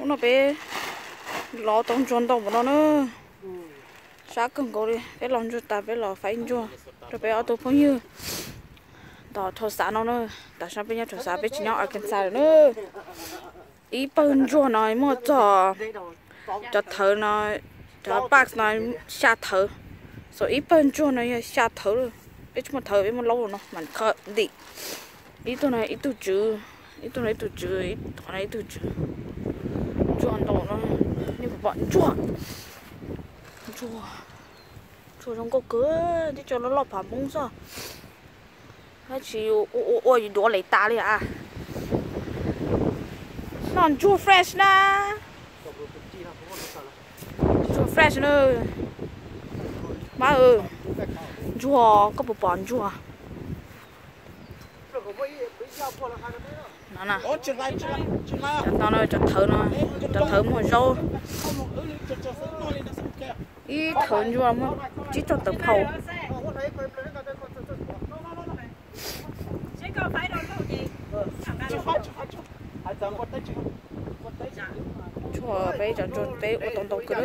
Hnub no peb los tau ntsuag ntau npaum no na. Sab kawg nkaus li, peb los ntsuag tas peb los faib ntsuag rau peb ob tug phooj ywg nyob rau xav no na. Tam sim no peb nyob rau xav, peb tsis nyob Arkansas lawm na. Ib pawg ntsuag no muaj txog, cov thawv no, cov box no xya thawv. So ib pawg ntsuag no yog xya thawv. Peb tsis muaj thawv, peb muaj laub no mas kho ntim. Ib tug no ib tug tswv, ib tug no ib tug tswv, ib tug no ib tug tswv. Ntsuag ntau no, nej puas pom ntsuag? Ntsuag, ntsuag zoo nkauj kawg, tib co loj loj phav Hmoob xwb. Tab sis ua ua ua yus duav les tas li a. Noj ntsuag fresh na. Ntsuag fresh na. Mab, ntsuag, koj puas pom ntsuag? No, cov no cov thawv no, cov thawv muag zaub. Ib thawv ntsuag muaj tsib caug tawm phau. Ntsuag peb cov ntsuag peb ua tau ntau kawg.